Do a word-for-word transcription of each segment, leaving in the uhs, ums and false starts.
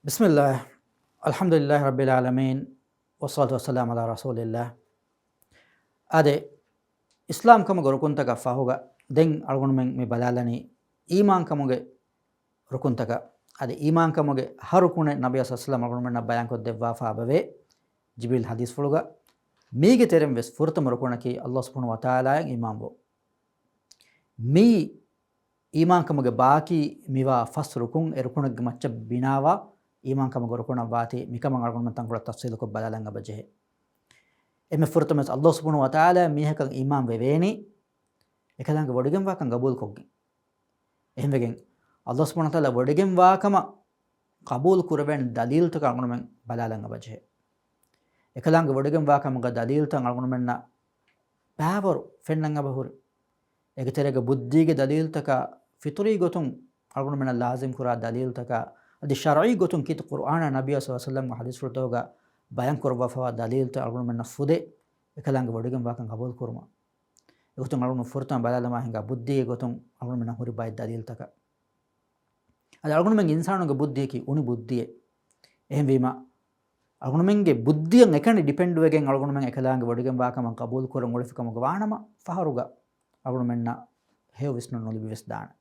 بسم الله، الحمد لله رب العالمين، والصلاة والسلام على رسول الله. އާދެ، އިސްލާމް ކަމުގެ ރުކުންތަކަށް ފަހުގަ ދެން އަޅުގަނޑުމެން މި ބަލާލަނީ އީމާން ކަމުގެ ރުކުންތަކަށް. އަދި އީމާން ކަމުގެ ހަ ރުކުނެއް ނަބިއްޔާ ޞައްލަﷲު ޢަލައިހި ވަސައްލަމަ އަޅުގަނޑުމެންނަށް ބަޔާންކޮށްދެއްވާފާ އެބަވޭ ޖިބްރީލް ޙަދީޘްފުޅުގަ. މީގެ ތެރެއިން ވެސް ފުރަތަމަ ރުކުނަކީ ﷲ ސުބްޙާނަހޫ ވަތަޢާލާއަށް އީމާންވުން. މީ އީމާންކަމުގެ ބާކީ މިވާ ފަސް ރުކުން، އެ ރުކުނެއްގެ މައްޗަށް ބިނާވާ އީމާންކަމުގެ ރުކުނަށް ވާތީ، މިކަމަށް އަޅުގަނޑުމެން ތަންކޮޅެއް ތަފްޞީލުކޮށް ބަލާލަން އެބަޖެހޭ. އެންމެ ފުރަތަމަވެސް ﷲ ސުބްޙާނަހޫ ވަތަޢާލާ މީހަކަށް އީމާން ވެވޭނީ، އެކަލާނގެ ވޮޑިގެންވާކަން ގަބޫލުކޮށްގެން. އެހެންވެގެން، ﷲ ސުބްޙާނަހޫ ވަތަޢާލާ ވޮޑިގެންވާކަމަށް ޤަބޫލު ކުރެވޭނެ ދަލީލުތަކަށް އަޅުގަނޑުމެން ބަލާލަން އެބަޖެހޭ. އެކަލާނގެ ވޮޑިގެންވާކަމުގެ ދަލީލުތައް އަޅުގަނޑުމެންނަށް ބައިވަރު ފެންނަން އެބަހުރި. އޭގެ ތެރޭގަ ބުއްދީގެ ދަލީލުތަކާ، ފިޠުރީ ގޮތުން އަޅުގަނޑުމެންނަށް ލާޒިމް ކުރާ ދަލީލުތަކާ، އަދި ޝަރުޢީ ގޮތުން ކީރިތި ޤުރުއާނާ ނަބިއްޔާ ޞައްލަﷲު ޢަލައިހި ވަސައްލަމްގެ ޙަދީޘްފުޅުތަކުގަ ބަޔާން ކުރައްވާފައިވާ ދަލީލުތައް އަޅުގަނޑުމެންނަށް ފުދޭ، އެކަލާނގެ ވޮޑިގެންވާކަން ޤަބޫލު ކުރުމަށް. އެގޮތުން އަޅުގަނޑު ފުރަތަމަ ބަލާލަމާ ހިނގާ ބުއްދީގެ ގޮތުން އަޅުގަނޑުމެންނަށް ހުރި ބައެއް ދަލީލުތަކަށް. އަދި އަޅުގަނޑުމެންގެ އިންސާނުންގެ ބުއްދިއަކީ އުނި ބުއްދިއެއް. އެހެންވީމަ، އަޅުގަނޑުމެންގެ ބުއްދިއަށް އެކަނި ޑިޕެންޑްވެގެން އަޅުގަނޑުމެން އެކަލާނގެ ވޮޑިގެންވާކަމަށް ޤަބޫލު ކުރަން އުޅެފިކަމުގަ ވާނަމަ، ފަހަރުގަ އަޅުގަނޑުމެންނަށް ހެޔޮ ވިސްނުން ނުލިބިވެސް ދާނެ.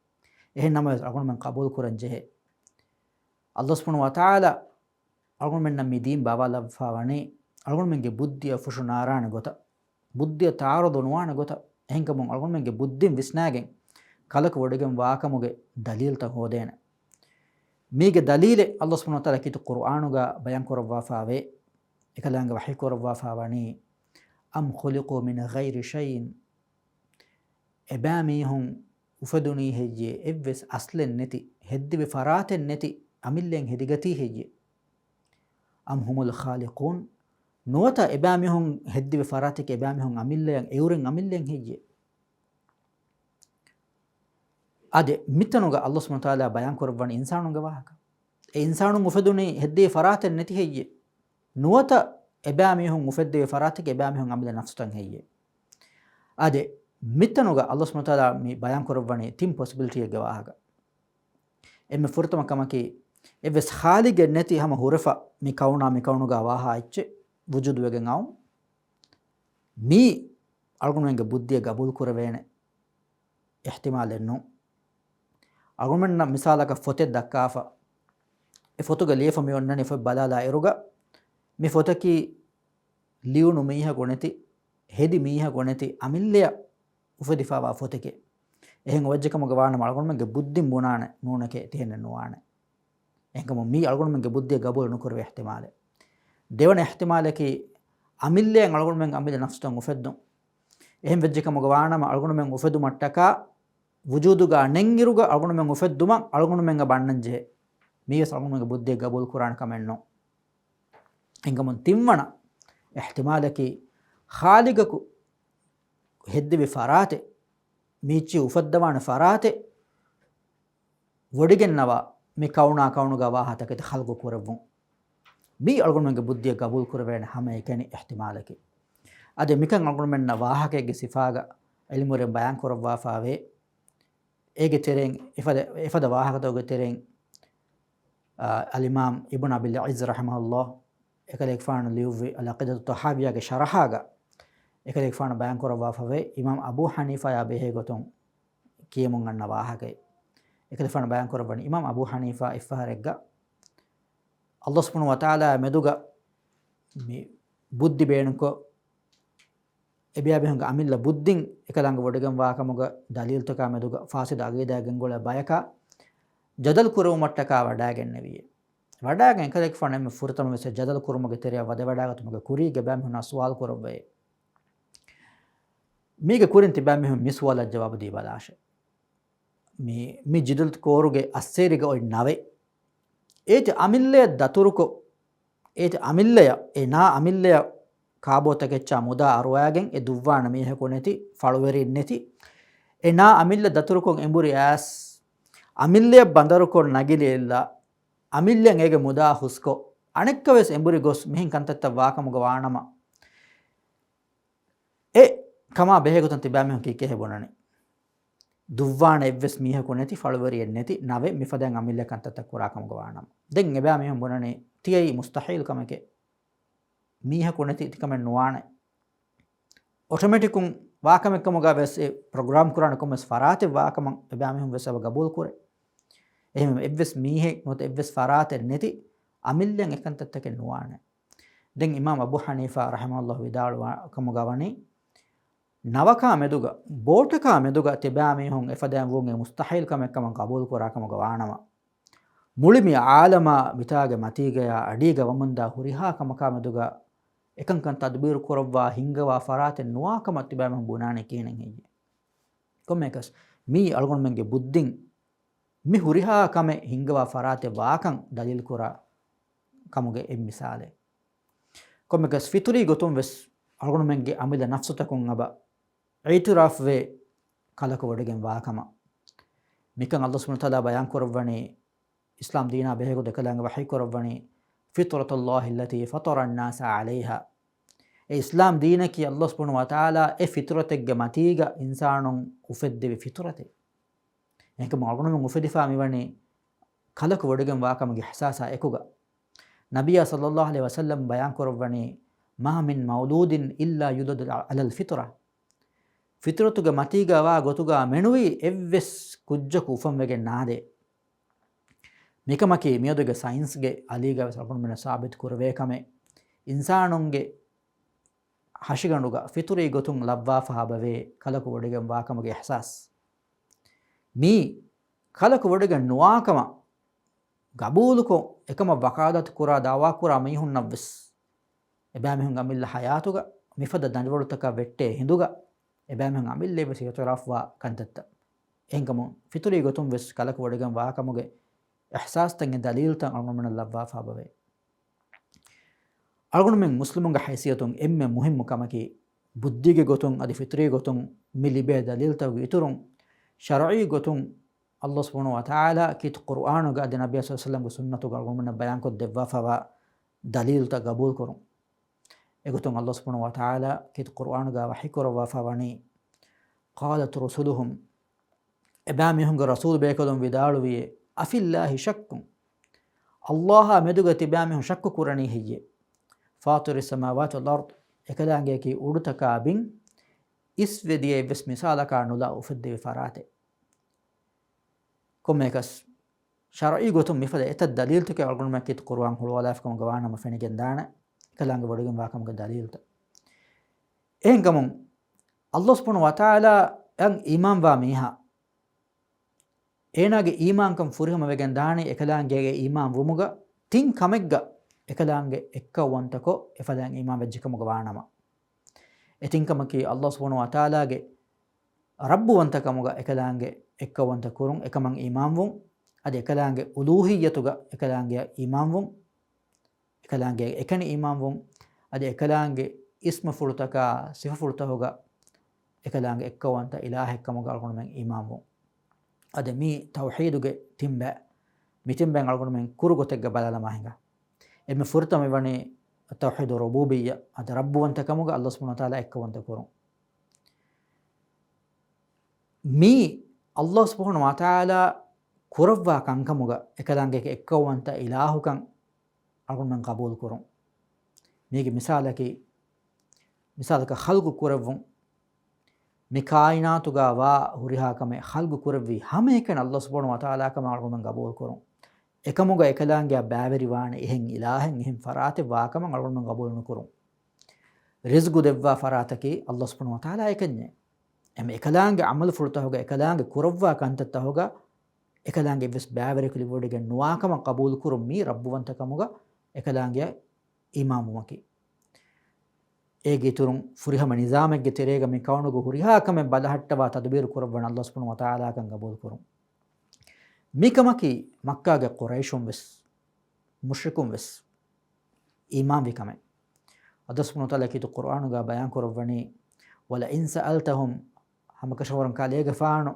އެހެން ނަމަވެސް އަޅުގަނޑުމެން ޤަބޫލު ކުރަން ޖެހޭ. ﷲ ސުބްޙާނަހޫ ވަތަޢާލާ އަޅުގަނޑުމެންނަށް މި ދީން ބާވާލައްވާފަ ވަނީ، އަޅުގަނޑުމެންގެ ބުއްދިއަށް ފުށު ނާރާނެ ގޮތަށް، ބުއްދިއަށް ތަޢާރުޟު ނުވާނެ ގޮތަށް. އެހެންކަމުން އަޅުގަނޑުމެންގެ ބުއްދިން ވިސްނާގެން، ކަލަކު ވޮޑިގެން ވާކަމުގެ ދަލީލްތައް ހޯދޭނެ. މީގެ ދަލީލެއް ﷲ ސުބްޙާނަހޫ ވަތަޢާލާ ކީރިތި ޤުރުއާނުގަ ބަޔާން ކުރައްވާފައިވޭ، އެކަލާނގެ ވަޙީ ކުރައްވާފައި ވަނީ، أم خلقوا من غير شيء، އެބައިމީހުން އުފެދުނީ ހެއްޔޭ؟ އެއްވެސް އަސްލެއް ނެތި، ހެއްދެވި ފަރާތެއް ނެތި އަމިއްލައިން ހެދިގަތީ ހެއްޔޭ؟ أم هم الخالقون، ނުވަތަ އެބައިމީހުން ހެއްދެވި ފަރާތެކޭ، އެބައިމީހުން އަމިއްލައަށް އެއުރެން އަމިއްލައަށް ހެއްޔޭ؟ އާދެ، މިތަނުގަ ﷲ ސުބްޙާނަހޫ ވަތަޢާލާ ބަޔާން ކުރައްވަނީ އިންސާނުންގެ ވާހަކަ. އެ އިންސާނުން އުފެދުނީ ހެއްދެވި ފަރާތެއް ނެތި ހެއްޔޭ؟ ނުވަތަ އެބައިމީހުން އުފެއްދެވި ފަރާތެކޭ، އެބައިމީހުން އަމިއްލަ ނަފްސުތައް ހެއްޔޭ؟ އާދެ، މިތަނުގަ ﷲ ސުބްޙާނަހޫ ވަތަޢާލާ މި ބަޔާން ކުރައްވަނީ ތިން ޕޮސިބިލިޓީއެއްގެ ވާހަކަ. އެންމެ ފުރަތަމަ ކަމަކީ، އެއްވެސް ޚާލިޤެއް ނެތި ހަމަ ހުރެފަ މި ކައުނާ މި ކައުނުގަ ވާހާ އެއްޗެއް ވުޖޫދުވެގެން އައުން. މީ އަޅުގަނޑުމެންގެ ބުއްދިއަށް ގަބޫލު ކުރެވޭނެ އިޙްތިމާލެއް ނޫން. އަޅުގަނޑުމެންނަށް މިސާލަކަށް ފޮތެއް ދައްކާފަ، އެ ފޮތުގަ ލިޔެފަ މި އޮންނަނީ ފޮތް ބަލާލާ އިރުގަ، މި ފޮތަކީ ލިޔުނު މީހަކު ނެތި، ހެދި މީހަކު ނެތި އަމިއްލައަށް އުފެދިފައިވާ ފޮތެކޭ. އެހެން އޮވެއްޖެކަމުގަ ވާނަމަ އަޅުގަނޑުމެންގެ ބުއްދިން ބުނާނެ ނޫނެކޭ، ތިހެނެއް ނުވާނެ. އެހެންކަމުން މީ އަޅުގަނޑުމެންގެ ބުއްދިއަށް ގަބޫލު ނުކުރެވޭ އިޙްތިމާލެއް. ދެވަނަ އިޙްތިމާލަކީ، އަމިއްލައަށް އަޅުގަނޑުމެން އަމިއްލަ ނަފްސުތައް އުފެއްދުން. އެހެން ވެއްޖެކަމުގަ ވާނަމަ އަޅުގަނޑުމެން އުފެދުމަށްޓަކާ ވުޖޫދުގަ ނެތް އިރުގަ އަޅުގަނޑުމެން އުފެއްދުމަށް އަޅުގަނޑުމެންގަ ބަންނަން ޖެހޭ. މީވެސް އަޅުގަނޑުމެންގެ ބުއްދިއަށް ގަބޫލު ކުރާނެ ކަމެއް ނޫން. އެހެންކަމުން ތިންވަނަ އިޙްތިމާލަކީ، ޚާލިޤަކު ހެއްދެވި ފަރާތެއް، މީއްޗި އުފައްދަވާނެ ފަރާތެއް، ވޮޑިގެންނަވާ މި ކައުނާ ކައުނުގަ ވާހާތަކެތި ޚަލްޤު ކުރެއްވުން. މީ އަޅުގަނޑުމެންގެ ބުއްދިއަށް ގަބޫލު ކުރެވޭނެ ހަމައެކަނި އިޙްތިމާލަކީ. އަދި މިކަން އަޅުގަނޑުމެންނަށް ވާހަކައެއްގެ ސިފާގަ ޢިލްމުވެރިން ބަޔާން ކުރައްވާފައިވޭ. އޭގެ ތެރެއިން އެފަދަ، އެފަދަ ވާހަކަތަކުގެ ތެރެއިން، އަލްއިމާމް އިބްނު އަބިލް ޢިއްޒް ރަޙިމަހުﷲ އެކަލޭގެފާނު ލިޔުއްވި އަލްޢަޤީދަތު ޠަޙާވިއްޔާގެ ޝަރަޙާގަ އެކަލޭގެފާނު ބަޔާން ކުރައްވާފަވޭ، އިމާމް އަބޫ ޙަނީފާޔާ ބެހޭ ގޮތުން ކިޔަމުން އަންނަ ވާހަކައެއް. އެކަލޭގެފާނު ބަޔާން ކުރައްވަނީ، އިމާމް އަބޫ ޙަނީފާ އެއްފަހަރެއްގަ އަލްލާހު ސުބްޙާނަހޫ ވަތަޢާލާ މެދުގަ މި ބުއްދި ބޭނުންކޮށް، އެބައިމީހުންގެ އަމިއްލަ ބުއްދިން އެކަލާނގެ ވޮޑިގެންވާކަމުގެ ދަލީލުތަކާ މެދުގަ ފާސިދު ޢަޤީދާ ގެންގުޅޭ ބަޔަކާ ޖަދަލު ކުރެވުމަށްޓަކާ ވަޑައިގެންނެވިއޭ. ވަޑައިގެން އެކަލޭގެފާނު އެންމެ ފުރަތަމަ ވެސް ޖަދަލު ކުރުމުގެ ތެރެއަށް ވަދެވަޑައިގަތުމުގެ ކުރީގެ އެބައިމީހުންނާ ސުވާލު ކުރައްވައޭ. މީގެ ކުރިން ތިބާމީހުން މި ސުވާލަށް ޖަވާބު ދީބަލާށޭ. މި، މި ޖިދަލު ކޯރުގެ އައްސޭރިގަ އޮތް ނަވެއް. އޭތި އަމިއްލަޔަށް ދަތުރުކޮށް، އޭތި އަމިއްލަޔަށް، އެ ނާ އަމިއްލަޔަށް ކާބޯތަކެއްޗާ މުދާ އަރުވައިގެން އެ ދުއްވާނެ މީހަކު ނެތި، ފަޅުވެރިން ނެތި، އެ ނާ އަމިއްލަ ދަތުރުކޮށް އެނބުރި އައިސް، އަމިއްލަޔަށް ބަނދަރުކޮށް ނަގިލި އެއްލާ، އަމިއްލައަށް އޭގެ މުދާ ހުސްކޮށް، އަނެއްކާވެސް އެނބުރި ގޮސް މިހެން ކަންތައްތައް ވާކަމުގަ ވާނަމަ، އެ ކަމާ ބެހޭގޮތުން ތިބާމީހުން ކީކޭހޭ ބުނަނީ؟ ދުއްވާނެ އެއްވެސް މީހަކު ނެތި، ފަޅުވެރިއެއް ނެތި، ނަވެ، މިފަދައިން އަމިއްލަ ކަންތައްތައް ކުރާ ކަމުގަ ވާނަމަ. ދެން އެބައިމީހުން ބުނަނީ ތިޔައީ މުސްތަހީލް ކަމެކޭ. މީހަކު ނެތި ތިކަމެއް ނުވާނެ. އޮޓޮމެޓިކުން ވާކަމެއްކަމުގަ ވެސް އެ ޕްރޮގްރާމް ކުރާނެ ކޮންމެސް ފަރާތެއް ވާކަމަށް އެބައިމީހުން ވެސް އެބަ ގަބޫލު ކުރޭ. އެހެން އެއްވެސް މީހެއް ނުވަތަ އެއްވެސް ފަރާތެއް ނެތި އަމިއްލައަށް އެކަންތައްތަކެއް ނުވާނެ. ދެން އިމާމް އަބޫ ޙަނީފާ ރަޙިމަހުﷲ ވިދާޅުވާ ކަމުގަ ވަނީ، ނަވަކާ މެދުގަ، ބޯޓަކާ މެދުގަ ތިބާމީހުން އެފަދައިން ވުން އެ މުސްތަޙީލް ކަމެއް ކަމަށް ގަބޫލު ކުރާ ކަމުގަ ވާނަމަ، މުޅި މި ޢާލަމާ މިތާގެ މަތީގަޔާ އަޑީގަ ވަމުންދާ ހުރިހާ ކަމަކާ މެދުގަ އެކަންކަން ތަދުބީރު ކުރައްވާ ހިންގަވާ ފަރާތެއް ނުވާ ކަމަށް ތިބާމީހުން ބުނާނެ ކިހިނެއް ހެއްޔެވެ؟ ކޮންމެއަކަސް މީ އަޅުގަނޑުމެންގެ ބުއްދިން މި ހުރިހާ ކަމެއް ހިންގަވާ ފަރާތެއް ވާކަން ދަލީލު ކުރާ ކަމުގެ އެއް މިސާލެއް. ކޮންމެއަކަސް ފިޠުރީ ގޮތުން ވެސް އަޅުގަނޑުމެންގެ އަމިއްލަ ނަފްސުތަކުން އެބަ އިޢުތިރާފްވޭ ކަލަކު ވޮޑިގެން ވާކަމަށް. މިކަން ﷲ ސުބްޙާނަހޫ ވަތަޢާލާ ބަޔާން ކުރައްވަނީ، އިސްލާމް ދީނާ ބެހޭގޮތުން އެކަލާނގެ ވަޙީ ކުރައްވަނީ، فطرة الله التي فطر الناس عليها. އެ އިސްލާމް ދީނަކީ ﷲ ސުބްޙާނަހޫ ވަތަޢާލާ އެ ފިޠުރަތެއްގެ މަތީގަ އިންސާނުން އުފެއްދެވި ފިޠުރަތެއް. އެހެންކަމުން އަޅުގަނޑުމެން އުފެދިފާ މިވަނީ ކަލަކު ވޮޑިގެން ވާކަމުގެ އިޙްސާސާ އެކުގަ. ނަބިއްޔާ ޞައްލައްލާހު ޢަލައިހި ވަސައްލަމް ބަޔާން ކުރައްވަނީ، ما من مولود إلا يولد على الفطرة. ފިޠުރަތުގެ މަތީގަ ވާ ގޮތުގަ މެނުވީ އެއްވެސް ކުއްޖަކު އުފަންވެގެން ނާދޭ. މިކަމަކީ މިއަދުގެ ސައިންސްގެ އަލީގަ ވެސް އަޅުގަނޑުމެންނަށް ސާބިތު ކުރެވޭ ކަމެއް. އިންސާނުންގެ ހަށިގަނޑުގަ ފިޠުރީ ގޮތުން ލައްވާފަ އެބަވޭ ކަލަކު ވޮޑިގެން ވާކަމުގެ އިޙްސާސް. މީ ކަލަކު ވޮޑިގެން ނުވާކަމަށް ގަބޫލުކޮށް، އެކަމަށް ވަކާލަތު ކުރާ، ދަޢުވާ ކުރާ މީހުންނަށް ވެސް، އެބައިމީހުން އަމިއްލަ ޙަޔާތުގަ މިފަދަ ދަނޑިވަޅުތަކަށް ވެއްޓޭ ހިނދުގަ، އެބައިމީހުން އަމިއްލައަށް ވެސް އިޢުތިރާފްވާ ކަންތައްތައް. އެހެންކަމުން ފިޠުރީ ގޮތުން ވެސް ކަލަކު ވޮޑިގެން ވާކަމުގެ އިޙްސާސްތައް އެ ދަލީލްތައް އަޅުގަނޑުމެންނަށް ލައްވާފަ އެބަވޭ. އަޅުގަނޑުމެން މުސްލިމުންގެ ހައިސިއްޔަތުން އެންމެ މުހިއްމު ކަމަކީ، ބުއްދީގެ ގޮތުން އަދި ފިޠުރީ ގޮތުން މި ލިބޭ ދަލީލްތަކުގެ އިތުރުން، ޝަރުޢީ ގޮތުން ﷲ ސުބްޙާނަހޫ ވަތަޢާލާ ކީރިތި ޤުރުއާނުގަ އަދި ނަބިއްޔާ ޞައްލައްލާހު ޢަލައިހި ވަސައްލަމްގެ ސުންނަތުގަ އަޅުގަނޑުމެންނަށް ބަޔާންކޮށްދެއްވާފަވާ ދަލީލްތައް ގަބޫލުކުރުން. އެގޮތުން ﷲ ސުބްޙާނަހޫ ވަތަޢާލާ ކީރިތި ޤުރުއާނުގަ ވަޙީ ކުރައްވާފަ ވަނީ، قالت رسلهم، އެބައިމީހުންގެ ރަސޫލު ބޭކަލުން ވިދާޅުވިއޭ، أفي الله شك؟ ﷲ އާ މެދުގަ ތިބާމީހުން ޝައްކު ކުރަނީ ހެއްޔޭ؟ فاطر السماوات والأرض، އެކަލާނގެއަކީ އުޑުތަކާ ބިން އިސްވެ ދިޔަ އެއްވެސް މިސާލަކާ ނުލާ އުފެއްދެވި ފަރާތެއް. ކޮންމެއަކަސް، ޝަރުޢީ ގޮތުން މިފަދަ އެތައް ދަލީލްތަކެއް އަޅުގަނޑުމެން ކީރިތި ޤުރުއާން ހުޅުވާލާފިކަމުގަ ވާނަމަ ފެނިގެން ދާނެ، އެކަލާނގެ ވޮޑިގެން ވާކަމުގެ ދަލީލްތައް. އެހެންކަމުން، ﷲ ސުބްޙާނަހޫ ވަތަޢާލާއަށް އީމާންވާ މީހާ، އޭނާގެ އީމާންކަން ފުރިހަމަ ވެގެން ދާނީ އެކަލާނގެ އީމާން ވުމުގަ، ތިން ކަމެއްގަ އެކަލާނގެ އެއްކައުވަންތަކޮށް އެފަދައިން އީމާން ވެއްޖެ ކަމުގަ ވާނަމަ. އެ ތިން ކަމަކީ، ﷲ ސުބްޙާނަހޫ ވަތަޢާލާގެ ރައްބުވަންތަކަމުގަ އެކަލާނގެ އެއްކައުވަންތަ ކުރުން، އެކަމަށް އީމާންވުން، އަދި އެކަލާނގެ އުލޫހިއްޔަތުގަ އެކަލާނގެއަށް އީމާންވުން، އެކަލާނގެ އެކަނި އީމާންވުން، އަދި އެކަލާނގެ އިސްމުފުޅުތަކާ ސިފަފުޅުތަކުގަ އެކަލާނގެ އެއްކައުވަންތަ އިލާހެއްކަމުގަ އަޅުގަނޑުމެން އީމާންވުން. އަދި މީ ތައުޙީދުގެ ތިން ބައި. މި ތިން ބައިން އަޅުގަނޑުމެން ކުރު ގޮތެއްގަ ބަލާލަމާ ހިނގާ. އެންމެ ފުރަތަމަ މިވަނީ ތައުޙީދު ރުބޫބިއްޔަ، އަދި ރައްބުވަންތަކަމުގަ ﷲ ސުބްޙާނަހޫ ވަތަޢާލާ އެއްކައުވަންތަ ކުރުން. މީ ﷲ ސުބްޙާނަހޫ ވަތަޢާލާ ކުރައްވާ ކަންކަމުގަ އެކަލާނގެ އެއްކައުވަންތަ އިލާހުކަން އަޅުގަނޑުމެން ޤަބޫލު ކުރުން. މީގެ މިސާލަކީ، މިސާލަކަށް ޚަލްޤު ކުރެއްވުން. މި ކާއިނާތުގަ ވާ ހުރިހާ ކަމެއް ޚަލްޤު ކުރެއްވި ހަމައެކަނި ﷲ ސުބްޙާނަހޫ ވަތަޢާލާ ކަމަށް އަޅުގަނޑުމެން ޤަބޫލު ކުރުން. އެކަމުގަ އެކަލާނގެއަށް ބައިވެރިވާނެ އެހެން އިލާހެއް، އެހެން ފަރާތެއް ވާކަމަށް އަޅުގަނޑުމެން ޤަބޫލު ނުކުރުން. ރިޒްޤު ދެއްވާ ފަރާތަކީ ﷲ ސުބްޙާނަހޫ ވަތަޢާލާ އެކަންޏޭ. އެހެން އެކަލާނގެ ޢަމަލުފުޅުތަކުގަ އެކަލާނގެ ކުރައްވާ ކަންތައްތަކުގަ އެކަލާނގެ އެއްވެސް ބައިވެރިޔަކު ލިބިވޮޑިގެން ނުވާކަމަށް ޤަބޫލުކުރުން މީ ރައްބުވަންތަކަމުގަ އެކަލާނގެއަށް އީމާންވުމަކީ. އޭގެ އިތުރުން ފުރިހަމަ ނިޒާމެއްގެ ތެރޭގަ މި ކައުނުގެ ހުރިހާ ކަމެއް ބަލަހައްޓަވާ ތަދުބީރު ކުރައްވަން ﷲ ސުބްޙާނަހޫ ވަތަޢާލާ ކަން ޤަބޫލުކުރުން. މިކަމަކީ މައްކާގެ ޤުރައިޝުން ވެސް، މުޝްރިކުން ވެސް އީމާންވި ކަމެއް. ﷲ ސުބްޙާނަހޫ ވަތަޢާލާ ކީރިތި ޤުރުއާނުގަ ބަޔާން ކުރައްވަނީ، وَلَئِنْ سَأَلْتَهُمْ، ހަމަކަށަވަރުން ކަލޭގެފާނު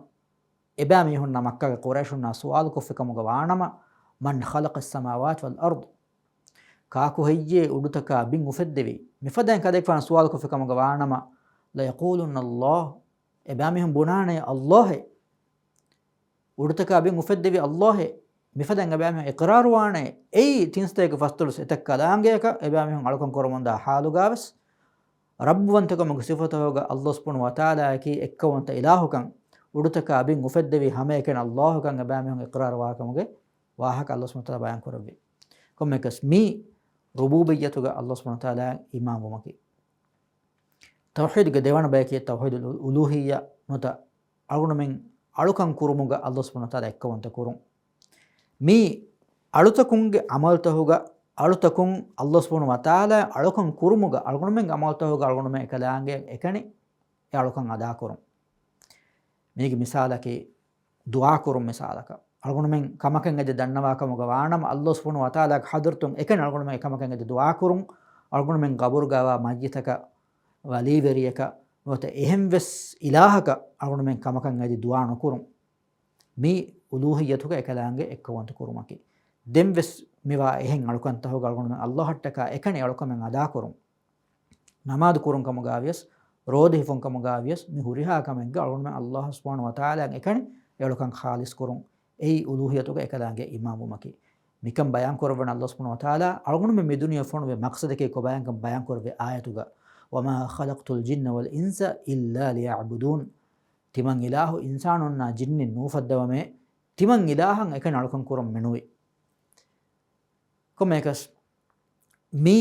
އެބައިމީހުންނަށް، މައްކާގެ ޤުރައިޝުންނަށް ސުވާލުކޮށްފިކަމުގަ ވާނަމަ، مَنْ خَلَقَ السَّمَاوَاتِ وَالْأَرْضَ، ކާކު ހެއްޔޭ އުޑުތަކާ ބިން އުފެއްދެވީ؟ މިފަދައިން ކަލޭގެފާނު ސުވާލުކޮށްފިކަމުގަ ވާނަމަ، لَيَقُولُنَّ اللَّهُ، އެބައިމީހުން ބުނާނެ ﷲ އޭ. އުޑުތަކާ ބިން އުފެއްދެވި ﷲ އޭ. މިފަދައިން އެބައިމީހުން އިޤްރާރުވާނެ. އެއީ ތިން ސަތޭކަ ފަސްދޮޅަސް އެތައް ކަލާނގެއަކަށް އެބައިމީހުން އަޅުކަން ކުރަމުންދާ ޙާލުގާވެސް، ރައްބުވަންތަކަމުގެ ސިފަތަހުގަ ﷲ ސުބްޙާނަހޫ ވަތަޢާލާއަކީ އެއްކައުވަންތަ އިލާހުކަން، އުޑުތަކާ ބިން އުފެއްދެވި ހަމައެކަނި ﷲ ކަން އެބައިމީހުން އިޤްރާރުވާކަމުގެ ވާހަކަ ﷲ ސުބްޙާނަހޫ ވަތަޢާލާ ބަޔާން ކުރެއްވި. ކޮންމެއަކަސް މީ ރުބޫބިއްޔަތުގަ ﷲ ސުބްޙާނަހޫ ވަތަޢާލާ އީމާންވުމަކީ. ތައުޙީދުގެ ދެވަނަ ބަޔަކީ ތައުޙީދުލް އުލޫހިއްޔާ ނުވަތަ އަޅުގަނޑުމެން އަޅުކަން ކުރުމުގަ ﷲ ސުބްޙާނަހޫ ވަތަޢާލާ އެއްކައުވަންތަ ކުރުން. މީ އަޅުތަކުންގެ ޢަމަލުތަކުގަ، އަޅުތަކުން ﷲ ސުބްޙާނަހޫ ވަތަޢާލާ އަޅުކަން ކުރުމުގަ އަޅުގަނޑުމެންގެ ޢަމަލުތަކުގަ އަޅުގަނޑުމެން އެކަލާނގެ އެކަނި އެ އަޅުކަން އަދާކުރުން. މީގެ މިސާލަކީ ދުޢާކުރުން މިސާލަކަށް. އަޅުގަނޑުމެން ކަމަކަށް އެދި ދަންނަވާ ކަމުގަ ވާނަމަ، ﷲ ސުބްޙާނަހޫ ވަތަޢާލާގެ ޙަޟްރަތުން އެކަނި އަޅުގަނޑުމެން އެކަމަކަށް އެދި ދުޢާކުރުން. އަޅުގަނޑުމެން ޤަބުރުގަވާ މައްޔިތަކަށް، ވަލީވެރިޔަކަށް ނުވަތަ އެހެންވެސް އިލާހަކަށް އަޅުގަނޑުމެން ކަމަކަށް އެދި ދުޢާ ނުކުރުން. މީ އުލޫހިއްޔަތުގަ އެކަލާނގެ އެއްކައުވަންތަ ކުރުމަކީ. ދެންވެސް މިވާ އެހެން އަޅުކަންތަކުގަ އަޅުގަނޑުމެން ﷲ އަށްޓަކާ އެކަނި އަޅުކަމެއް އަދާކުރުން. ނަމާދު ކުރުން ކަމުގަވިޔަސް، ރޯދަ ހިފުން ކަމުގަވިޔަސް، މި ހުރިހާ ކަމެއްގަ އަޅުގަނޑުމެން ﷲ ސުބްޙާނަހޫ ވަތަޢާލާ އެކަނި އެ އަޅުކަން ޚާލިޞް ކުރުން. އެއީ އުލޫހިއްޔަތުގަ އެކަލާނގެ އީމާންވުމަކީ. މިކަން ބަޔާން ކުރައްވަން ﷲ ސުބްޙާނަހޫ ވަތަޢާލާ އަޅުގަނޑުމެން މި ދުނިޔެ ފޮނުވި މަޤްޞަދަކީ ކޮބާކަން ބަޔާން ކުރެއްވި އާޔަތުގަ، "وما خلقت الجن والإنس إلا ليعبدون." ތިމަން އިލާހު އިންސާނުންނާ ޖިންނިން ނޫފައްދަވަމޭ، ތިމަން އިލާހަށް އެކަނި އަޅުކަން ކުރަން މެނުވި. ކޮންމެއަކަސް މީ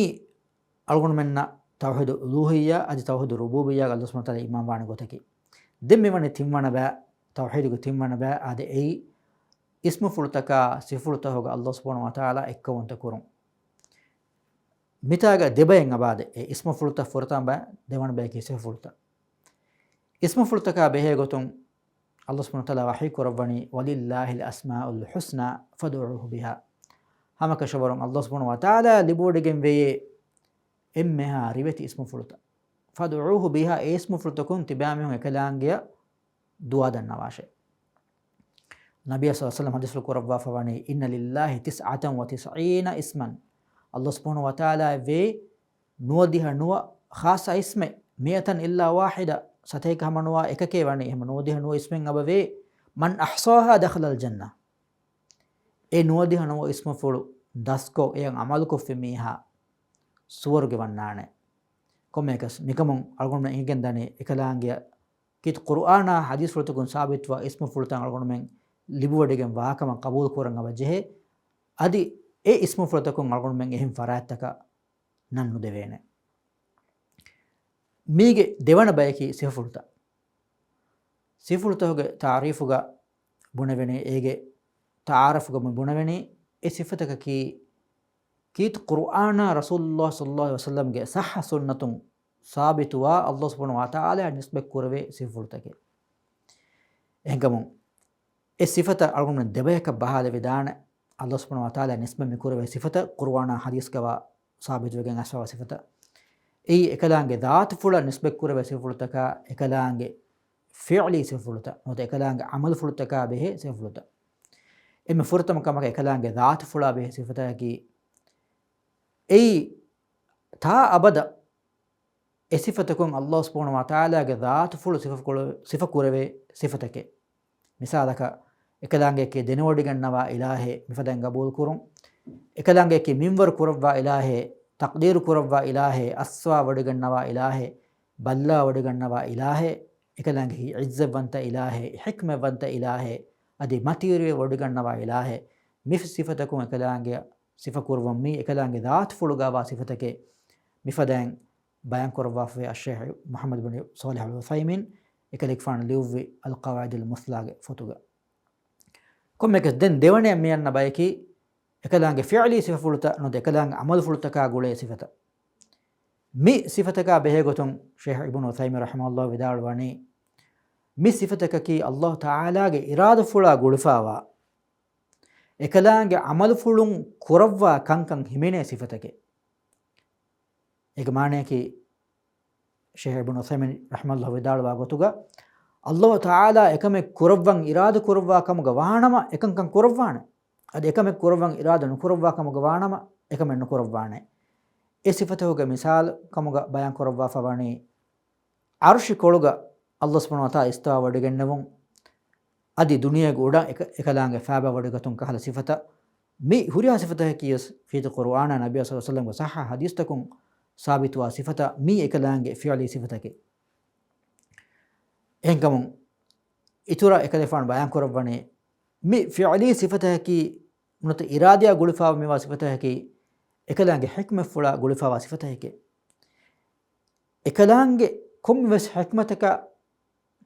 އަޅުގަނޑުމެންނަށް ތައުޙީދު އުލޫހިއްޔާ އަދި ތައުޙީދު ރުބޫބިއްޔާގެ ﷲ ސުބްޙާނަހޫ ވަތަޢާލާ އީމާންވާނެ ގޮތަކީ. ދެން މިވަނީ ތިންވަނަ ބައި، ތައުޙީދުގެ ތިންވަނަ ބައި އާދެ، އެއީ އިސްމުފުޅުތަކާ ސިފަފުޅުތަކުގަ ﷲ ސުބްޙާނަހޫ ވަތަޢާލާ އެއްކައުވަންތަ ކުރުން. މިތާގަ ދެބައެއް އަބާދެ، އެ އިސްމުފުޅުތައް ފުރަތަމަ ބައި، ދެވަނަ ބަޔަކީ ސިފަފުޅުތައް. އިސްމުފުޅުތަކާ ބެހޭ ގޮތުން ﷲ ސުބްޙާނަހޫ ވަތަޢާލާ ވަޙީ ކުރައްވަނީ، "ولله الأسماء الحسنى فادعوه بها." ހަމަކަށަވަރުން ﷲ ސުބްޙާނަހޫ ވަތަޢާލާ ލިބިވޮޑިގެންވެޔޭ އެންމެހާ ރިވެތި އިސްމުފުޅުތައް. "فادعوه بها" އެ އިސްމުފުޅުތަކުން ތިބާމީހުން އެކަލާނގެއަށް ދުޢާ ދަންނަވާށޭ. ނަބިއްޔާ ޞައްލަﷲު ޢަލައިހި ވަސައްލަމަ ޙަދީޘްފުޅު ކުރައްވާފަ ވަނީ، "إن لله تسعة وتسعين اسما." ﷲ ސުބްޙާނަހޫ ވަތަޢާލާއަށްވޭ ނުވަދިހަ ނުވަ ޚާއްޞަ އިސްމެއް، "مائة إلا واحدة" ސަތޭކަ ހަމަ ނުވަ އެކަކޭ ވަނީ، އެހެން ނުވަދިހަ ނުވަ އިސްމެއް އެބަވޭ، "من أحصاها دخل الجنة." އެ ނުވަދިހަ ނުވަ އިސްމުފުޅު ދަސްކޮށް އެއަށް ޢަމަލުކޮށްފި މީހާ ސުވަރުގެ ވަންނާނެ. ކޮންމެއަކަސް މިކަމުން އަޅުގަނޑުމެން އެނގިގެންދަނީ އެކަލާނގެއަށް ކީރިތި ޤުރުއާނާ ޙަދީޘްފުޅުތަކުން ސާބިތުވާ އިސްމުފުޅުތައް އަޅުގަނޑުމެން ލިބިވޮޑިގެން ވާކަމަށް ޤަބޫލު ކުރަން އެބަ ޖެހޭ. އަދި އެ އިސްމުފުޅުތަކުން އަޅުގަނޑުމެން އެހެން ފަރާތްތަކަށް ނަން ނުދެވޭނެ. މީގެ ދެވަނަ ބަޔަކީ ސިފަފުޅުތައް. ސިފަފުޅުތަކުގެ ތަޢުރީފުގަ ބުނެވެނީ، އޭގެ ތަޢާރަފުގަ މި ބުނެވެނީ، އެ ސިފަތަކަކީ ކީރިތި ޤުރުއާނާ ރަސޫލުﷲ ޞައްލަﷲު ޢަލައިހި ވަސައްލަމްގެ ޞައްޙަ ސުންނަތުން ސާބިތުވާ ﷲ ސުބްޙާނަހޫ ވަތަޢާލާއަށް ނިސްބަތް ކުރެވޭ ސިފަފުޅުތަކެއް. އެހެންކަމުން، އެ ސިފަތައް އަޅުގަނޑުމެން ދެބަޔަކަށް ބަހާލެވިދާނެ. ﷲ ސުބްޙާނަހޫ ވަތަޢާލާއަށް ނިސްބަތް މި ކުރެވޭ ސިފަތައް ޤުރުއާނާ ޙަދީޘްގަވާ ސާބިތުވެގެން އައިސްފަވާ ސިފަތައް. އެއީ އެކަލާނގެ ޛާތުފުޅަށް ނިސްބަތް ކުރެވޭ ސިފަފުޅުތަކާ، އެކަލާނގެ ފިޢުލީ ސިފަފުޅުތައް ނުވަތަ އެކަލާނގެ ޢަމަލުފުޅުތަކާ ބެހޭ ސިފަފުޅުތައް. އެންމެ ފުރަތަމަ ކަމަކަށް އެކަލާނގެ ޛާތުފުޅާ ބެހޭ ސިފަތަކަކީ، އެއީ ތާ އަބަދަށް އެ ސިފަތަކުން ﷲ ސުބްޙާނަހޫ ވަތަޢާލާގެ ޛާތުފުޅު ސިފަކުރެ-، ސިފަކުރެވޭ ސިފަތަކެއް. މިސާލަކަށް، އެކަލާނގެއަކީ ދެނެވޮޑިގަންނަވާ އިލާހެއް، މިފަދައިން ޤަބޫލުކުރުން. އެކަލާނގެއަކީ މިންވަރު ކުރައްވާ އިލާހެއް، ތަޤްދީރު ކުރައްވާ އިލާހެއް، އައްސަވާވޮޑިގަންނަވާ އިލާހެއް، ބައްލަވާވޮޑިގަންނަވާ އިލާހެއް، އެކަލާނގެއަކީ ޢިއްޒަތްވަންތަ އިލާހެއް، ޙިކްމަތްވަންތަ އިލާހެއް، އަދި މަތިވެރިވެ ވޮޑިގަންނަވާ އިލާހެއް. މި ސިފަތަކުން އެކަލާނގެއަށް ސިފަކުރުވަން މީ އެކަލާނގެ ޛާތުފުޅުގަވާ ސިފަތަކެއް. މިފަދައިން ބަޔާންކުރައްވާފައި އައްޝައިޚް މުޙައްމަދު ބިން ޞާލިޙް އަލް ޢުޘައިމީން އެކަލޭގެފާނު ލިޔުއްވި އަލްޤަވާޢިދުލް މުޘްލާގެ ފޮތުގަ. ކޮންމެއަކަސް ދެން ދެވަނައަށް މިއަންނަ ބަޔަކީ، އެކަލާނގެ ފިޢުލީ ސިފަފުޅުތައް ނުވަތަ އެކަލާނގެ ޢަމަލުފުޅުތަކާ ގުޅޭ ސިފަތައް. މި ސިފަތަކާ ބެހޭގޮތުން ޝޭޚް އިބްނު ޢުޘައިމީން ރަޙިމަހުﷲ ވިދާޅުވަނީ، މި ސިފަތަކަކީ ﷲ ތަޢާލާގެ އިރާދަފުޅާ ގުޅިފައިވާ، އެކަލާނގެ ޢަމަލުފުޅުން ކުރައްވާ ކަންކަން ހިމެނޭ ސިފަތަކެއް. އޭގެ މާނައަކީ، ޝޭޚް އިބްނު ޢުޘައިމީން ރަޙިމަހުﷲ ވިދާޅުވާ ގޮތުގަ، ﷲ ތަޢާލާ އެކަމެއް ކުރައްވަން އިރާދަ ކުރައްވާ ކަމުގަ ވާނަމަ، އެކަންކަން ކުރައްވާނެ. އަދި އެކަމެއް ކުރައްވަން އިރާދަ ނުކުރައްވާ ކަމުގަ ވާނަމަ، އެކަމެއް ނުކުރައްވާނެ. އެ ސިފަތަކުގެ މިސާލު ކަމުގަ ބަޔާން ކުރައްވާފަ ވަނީ، ޢަރުޝި ކޮޅުގަ ﷲ ސުބްޙާނަހޫ ވަތަޢާލާ އިސްތަވާ ވޮޑިގެންނެވުން. އަދި ދުނިޔޭގެ އުޑަށް އެކަ-، އެކަލާނގެ ފާބަވަޑިގަތުން ކަހަލަ ސިފަތައް. މި ހުރިހާ ސިފަތަކަކީވެސް ކީރިތި ޤުރުއާނާ ނަބިއްޔާ ޞައްލަﷲު ޢަލައިހި ވަސައްލަމްގެ ޞައްޙަ ޙަދީޘްތަކުން ސާބިތުވާ ސިފަތައް. މީ އެކަލާނގެ ފިޢުލީ ސިފަތަކެއް. އެހެންކަމުން އިތުރަށް އެކަލޭގެފާނު ބަޔާން ކުރައްވަނީ، މި ފިޢުލީ ސިފަތަކަކީ ނުވަތަ އިރާދަޔާ ގުޅިފާވާ މިވާ ސިފަތަކަކީ އެކަލާނގެ ޙިކްމަތްފުޅާ ގުޅިފާވާ ސިފަތަކެކޭ. އެކަލާނގެ ކޮންމެވެސް ޙިކްމަތަކާ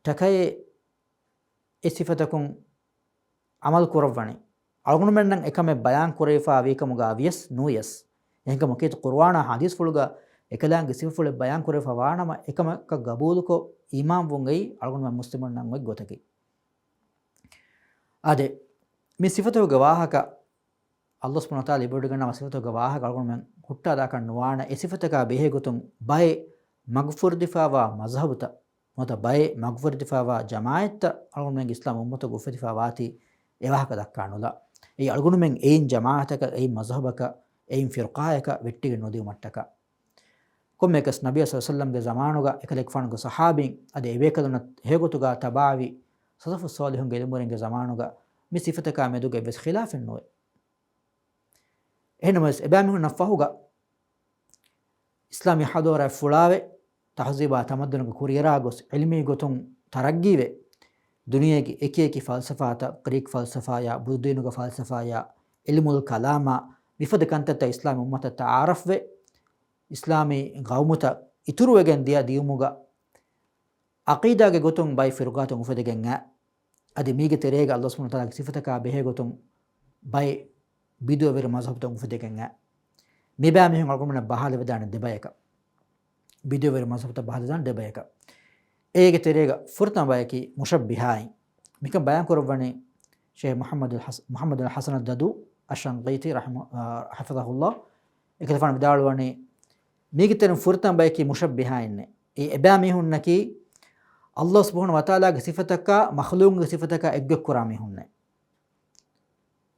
ޓަކައޭ އެ ސިފަތަކުން ޢަމަލު ކުރައްވަނީ. އަޅުގަނޑުމެންނަށް އެކަމެއް ބަޔާން ކުރެވިފާ ވީކަމުގަ ވިޔަސް ނުވިޔަސް. އެހެންކަމުން ކީރިތި ޤުރުއާނާ ޙަދީޘްފުޅުގަ އެކަލާނގެ ސިފަފުޅެއް ބަޔާން ކުރެވިފާ ވާނަމަ، އެކަމަކަށް ގަބޫލުކޮށް އީމާންވުން އެއީ އަޅުގަނޑުމެން މުސްލިމުންނަށް އޮތް ގޮތަކީ. އާދެ، މި ސިފަތަކުގެ ވާހަކަ ﷲ ސުބްޙާނަހޫ ވަތަޢާލާ ލިބިވަޑައިގަންނަވާ ސިފަތަކުގެ ވާހަކަ އަޅުގަނޑުމެން ހުއްޓާލާކަށް ނުވާނެ. އެ ސިފަތަކާ ބެހޭގޮތުން ބައެއް މަގުފުރިދީފާވާ މަޒްހަބުތައް ނުވަތަ ބައެއް މަގުފުރިދީފާވާ ޖަމާޢަތްތައް އަޅުގަނޑުމެންގެ އިސްލާމް އުއްމަތުގަ އުފެދިފާ ވާތީ އެ ވާހަކަ ދައްކާ ނުލާ. އެއީ އަޅުގަނޑުމެން އެއިން ޖަމާޢަތަކަށް، އެއިން މަޒްހަބަކަށް، އެއިން ފިރުޤާއަކަށް ވެއްޓިގެން ނުދިއުމަށްޓަކާ. ކޮންމެއަކަސް ނަބިއްޔާ ޞައްލަﷲު ޢަލައިހި ވަސައްލަމްގެ ޒަމާނުގަ އެކަލޭގެފާނުގެ ޞަޙާބީން އަދި އެބޭކަލުންނަށް ހެޔޮގޮތުގަ ތަބަޢަވި ސަލަފުއް ޞާލިޙުންގެ ޢިލްމުވެރިންގެ ޒަމާނުގަ މި ސިފަތަކާ މެދުގަ އެއްވެސް ޚިލާފެއް ނުވޭ. އެހެންނަމަވެސް، އެބައިމީހުންނަށް ފަހުގަ އިސްލާމީ ޙަޟާރާތް ފުޅާވެ، ތަހުޒީބާ ތަމައްދުނުގެ ކުރިއަރާ ގޮސް، ޢިލްމީ ގޮތުން ތަރައްގީވެ، ދުނިޔޭގެ އެކި އެކި ފަލްސަފާތައް، ގްރީކް ފަލްސަފާޔާ، ބުދުދީނުގެ ފަލްސަފާޔާ، ޢިލްމުލް ކަލާމާ، މިފަދަ ކަންތައްތައް އިސްލާމީ އުއްމަތަށް ތަޢާރަފްވެ، އިސްލާމީ ޤައުމުތައް އިތުރުވެގެން ދިޔަ ދިޔުމުގަ، ޢަޤީދާގެ ގޮތުން ބައެއް ފިރުޤާތައް އުފެދިގެން އައި، އަދި މީގެ ތެރޭގަ ﷲ ސުބްޙާނަހޫ ވަތަޢާލާގެ ސިފަތަކާ ބެހޭގޮތުން ބައެއް ބިދުޢަވެރި މަޒްހަބުތައް އުފެދިގެން އައި. މިބައިމީހުން އަޅުގަނޑުމެންނަށް ބަހާލެވިދާނެ ދެބަޔަކަށް. ބިދުޢަވެރި މަޒްހަބުތައް ބަހާލެވިދާނެ ދެބަޔަކަށް. އޭގެ ތެރޭގަ ފުރަތަމަ ބަޔަކީ މުޝައްބިހާއިން. މިކަން ބަޔާން ކުރައްވަނީ ޝޭޚް މުޙައްމަދުލް ޙަސް-، މުޙައްމަދުލް ޙަސަން އައްދަދޫ އައްޝަންޤީޠީ ރަޙިމަ-، އާ، ޙަފިޡަހުﷲ. އެކަލޭގެފާނު ވިދާޅުވަނީ، މީގެ ތެރެއިން ފުރަތަމަ ބަޔަކީ މުޝައްބިހާއިންނޭ. އެ އެބައިމީހުންނަކީ، ﷲ ސުބްޙާނަހޫ ވަތަޢާލާގެ ސިފަތަކާ މަޚްލޫޤުގެ ސިފަތަކާ އެއްގޮތްކުރާ މީހުންނޭ.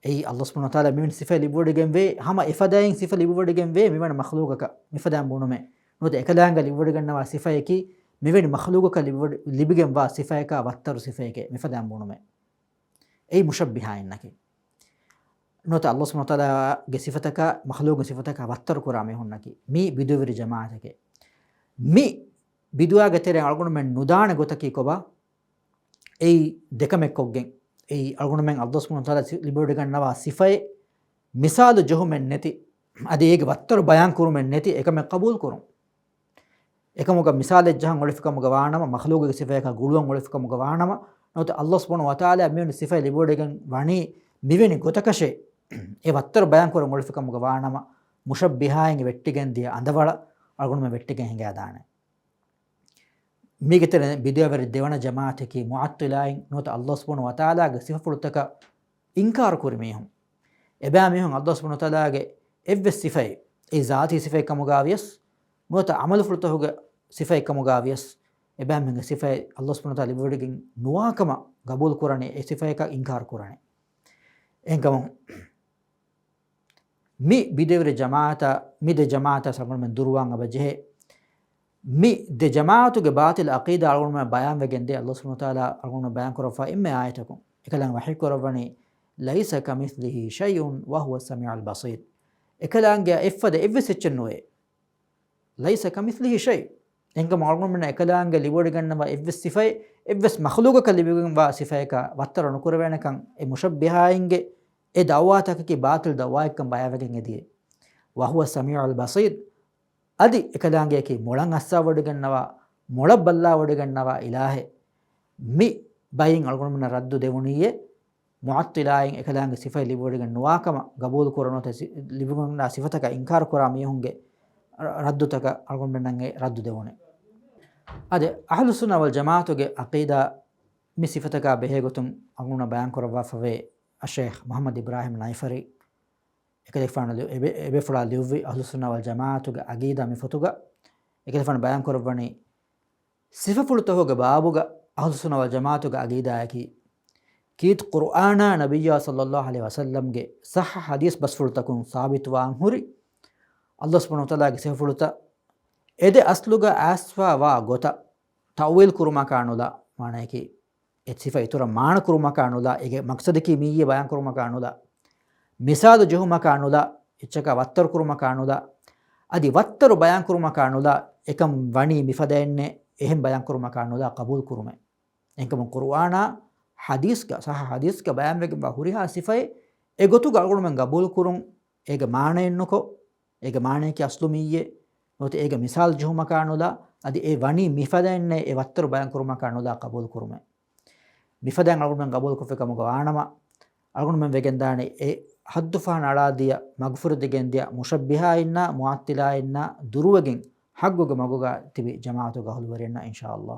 އެއީ، ﷲ ސުބްޙާނަހޫ ވަތަޢާލާ މިވެނި ސިފައެއް ލިބިވަޑައިގެންވޭ، ހަމަ އެފަދައިން ސިފަ ލިބިވަޑައިގެންވޭ މިވެނި މަޚްލޫޤަކަށް، މިފަދައިން ބުނުމޭ. ނުވަތަ އެކަލާނގެ ލިބިވަޑައިގަންނަވާ ސިފަޔަކީ، މިވެނި މަޚްލޫޤަކަށް ލިބިވަޑަ-، ލިބިގެންވާ ސިފަޔަކާ ވައްތަރު ސިފަޔެކޭ، މިފަދައިން ބުނުމޭ. އެއީ މުޝައްބިހާއިންނަކީ. ނުވަތަ ﷲ ސުބްޙާނަހޫ ވަތަޢާލާގެ ސިފަތަކާ މަޚްލޫޤުގެ ސިފަތަކާ ވައްތަރު ކުރާ މީހުންނަކީ. މީ ބިދުޢަވެރި ޖަމާޢަތެކޭ. މި ބިދުޢާގެ ތެރެއިން އަޅުގަނޑުމެން ނުދާނެ ގޮތަކީ ކޮބާ؟ އެއީ ދެކަމެއް ކޮށްގެން. އެއީ އަޅުގަނޑުމެން ﷲ ސުބްޙާނަހޫ ވަތަޢާލާ ސި-، ލިބިވަޑައިގަންނަވާ ސިފައެއް މިސާލު ޖެހުމެއް ނެތި، އަދި އޭގެ ވައްތަރު ބަޔާން ކުރުމެއް ނެތި އެކަމެއް ޤަބޫލު ކުރުން. އެކަމުގަ މިސާލެއް ޖަހަން އުޅެފިކަމުގަ ވާނަމަ، މަޚްލޫޤުގެ ސިފަޔަކާ ގުޅުވަން އުޅެފިކަމުގަ ވާނަމަ، ނުވަތަ ﷲ ސުބްޙާނަހޫ ވަތަޢާލާ މިވެނި ސިފައެއް ލިބިވަޑައިގެން ވަނީ މިވެނި ގޮތަކަށޭ، އެ ވައްތަރު ބަޔާން ކުރަން އުޅެފިކަމުގަ ވާނަމަ، މުޝައްބިހާއިން ވެއްޓިގެން ދިޔަ އަނދަވަޅަށް އަޅުގަނޑުމެން ވެއްޓިގެން ހިނގާދާނެ. މީގެ ތެރެއިން ބިދުޢަވެރި ދެވަނަ ޖަމާޢަތަކީ މުޢައްޠިލާއިން ނުވަތަ ﷲ ސުބްޙާނަހޫ ވަތަޢާލާގެ ސިފަފުޅުތަކަށް އިންކާރު ކުރި މީހުން. އެބައިމީހުން ﷲ ސުބްޙާނަހޫ ވަތަޢާލާގެ އެއްވެސް ސިފައެއް، އެއީ ޒާތީ ސިފައެއް ކަމުގަ ވިޔަސް، ނުވަތަ ޢަމަލުފުޅުތަކުގެ ސިފައެއް ކަމުގަ ވިޔަސް، އެބައިމީހުންގެ ސިފައެއް ﷲ ސުބްޙާނަހޫ ވަތަޢާލާ ލިބިވަޑައިގެން ނުވާކަމަށް ގަބޫލު ކުރަނީ، އެ ސިފަޔަކަށް އިންކާރު ކުރަނީ. އެހެންކަމުން، މި ބިދުޢަވެރި ޖަމާޢަތަށް، މި ދެ ޖަމާޢަތަށް އަޅުގަނޑުމެން ދުރުވާން އެބަ ޖެހޭ. މި ދެ ޖަމާޢަތުގެ ބާޠިލް ޢަޤީދާ އަޅުގަނޑުމެން ބަޔާންވެގެންދޭ، ﷲ ސުބްޙާނަހޫ ވަތަޢާލާ އަޅުގަނޑުމެން ބަޔާން ކުރައްވާ އެންމެ އާޔަތަކުން. އެކަލާނގެ ވަޙީ ކުރައްވަނީ، "لَيْسَ كَمِثْلِهِ شَيْءٌ وَهُوَ السَّمِيعُ الْبَصِيرُ." އެކަލާނގެ އެއްފަދަ އެއްވެސް އެއްޗެއް ނުވޭ. "لَيْسَ كَمِثْلِهِ شَيْءٌ." އެހެންކަމުން އަޅުގަނޑުމެންނަށް އެކަލާނގެ ލިބިވަޑައިގަންނަވާ އެއްވެސް ސިފައެއް، އެއްވެސް މަޚްލޫޤަކަށް ލިބިގެންވާ ސިފަޔަކާ ވައްތަރު ނުކުރެވޭނެކަން އެ މުޝައްބިހާއިންގެ އެ ދަޢުވާތަކަކީ ބާޠިލް ދަޢުވާއެއްކަން ބަޔާންވެގެން އެދިޔޭ. "وَهُوَ السَّمِيعُ الْبَصِيرُ." އަދި އެކަލާނގެއަކީ މޮޅަށް އައްސާވަޑައިގަންނަވާ، މޮޅަށް ބައްލާވަޑައިގަންނަވާ އިލާހެއް. މި ބައިން އަޅުގަނޑުމެންނަށް ރައްދު ދެވުނީއޭ، މުޢައްޠިލާއިން އެކަލާނގެ ސިފައެއް ލިބިވަޑައިގެން ނުވާކަމަށް ގަބޫލު ކުރަން ނުވަތަ ސި-، ލިބިގެންނާ ސިފަތަކަށް އިންކާރު ކުރާ މީހުންގެ ރަ-، ރައްދުތަކަށް އަޅުގަނޑުމެންނަށް އެ ރައްދު ދެވުނީ. އަދި އަހްލުއްސުންނަ ވަލްޖަމާޢަތުގެ ޢަޤީދާ މި ސިފަތަކާ ބެހޭގޮތުން އަޅުގަނޑު ބަޔާން ކުރައްވާފަވޭ އައްޝައިޚް މުޙައްމަދު އިބްރާހީމް ނައިފަރީ. އެކަލޭގެފާނު ލިޔު-، އެބެ-، އެބޭފުޅާ ލިޔުއްވި އަހްލުއްސުންނަ ވަލްޖަމާޢަތުގެ ޢަޤީދާ މި ފޮތުގަ. އެކަލޭގެފާނު ބަޔާން ކުރައްވަނީ، ސިފަފުޅުތަކުގެ ބާބުގަ އަހްލުއްސުންނަ ވަލްޖަމާޢަތުގެ ޢަޤީދާއަކީ، ކީރިތި ޤުރުއާނާ ނަބިއްޔާ ޞައްލައްލާހު ޢަލައިހި ވަސައްލަމްގެ ޞައްޙަ ޙަދީޘް ބަސްފުޅުތަކުން ސާބިތުވާން ހުރި، ﷲ ސުބްޙާނަހޫ ވަތަޢާލާގެ ސިފަފުޅުތައް އެ ދެ އަސްލުގަ އައިސްފާވާ ގޮތަށް ތައުވީލް ކުރުމަކާ ނުލާ، މާނަޔަކީ، އެ ސިފަ އިތުރަށް މާނަ ކުރުމަކާ ނުލާ، އޭގެ މަޤްޞަދަކީ މިއްޔެ ބަޔާން ކުރުމަކާ ނުލާ، މިސާލު ޖެހުމަކާ ނުލާ، އެއްޗަކާ ވައްތަރު ކުރުމަކާ ނުލާ، އަދި ވައްތަރު ބަޔާން ކުރުމަކާ ނުލާ، އެކަން ވަނީ މިފަދައިންނޭ، އެހެން ބަޔާން ކުރުމަކާ ނުލާ ޤަބޫލު ކުރުމޭ. އެހެންކަމުން ޤުރުއާނާ ޙަދީޘްގަ، ޞައްޙަ ޙަދީޘްގަ ބަޔާންވެގެންވާ ހުރިހާ ސިފައެއް އެގޮތުގަ އަޅުގަނޑުމެން ޤަބޫލު ކުރުން، އޭގެ މާނައެއް ނުކޮށް، އޭގެ މާނަޔަކީ އަސްލު މިއްޔެ، ނުވަތަ އޭގެ މިސާލު ޖެހުމަކާ ނުލާ، އަދި އެ ވަނީ މިފަދައިންނޭ އެ ވައްތަރު ބަޔާން ކުރުމަކާ ނުލާ ޤަބޫލު ކުރުމޭ. މިފަދައިން އަޅުގަނޑުމެން ޤަބޫލުކޮށްފި ކަމުގަ ވާނަމަ، އަޅުގަނޑުމެން ވެގެންދާނެ އެ ޙައްދު ފަހަނަ އަޅާދިޔަ، މަގުފުރެދިގެންދިޔަ، މުޝައްބިހާއިންނާ މުޢައްޠިލާއިންނާ ދުރުވެގެން ޙައްޤުގެ މަގުގަ ތިބި ޖަމާޢަތުގެ އަހުލުވެރިންނަށް އިންޝާﷲ.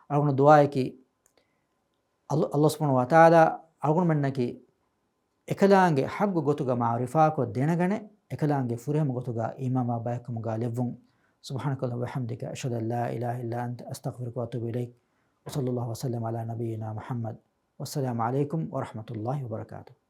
އަޅުގަނޑު ދުޢާއަކީ، އައްލާ، އައްލާހު ސުބްޙާނަހޫ ވަތަޢާލާ އަޅުގަނޑުމެންނަކީ އެކަލާނގެ ޙައްޤު ގޮތުގަ މަޢުރިފާކޮށް ދެނެގަނެ، އެކަލާނގެ ފުރިހަމަ ގޮތުގަ އީމާންވާ ބަޔަކު ކަމުގަ ލެއްވުން. سبحانك اللهم وبحمدك، أشهد أن لا إله إلا أنت، أستغفرك وأتوب إليك. وصلى الله وسلم على نبينا محمد. والسلام عليكم ورحمة الله وبركاته.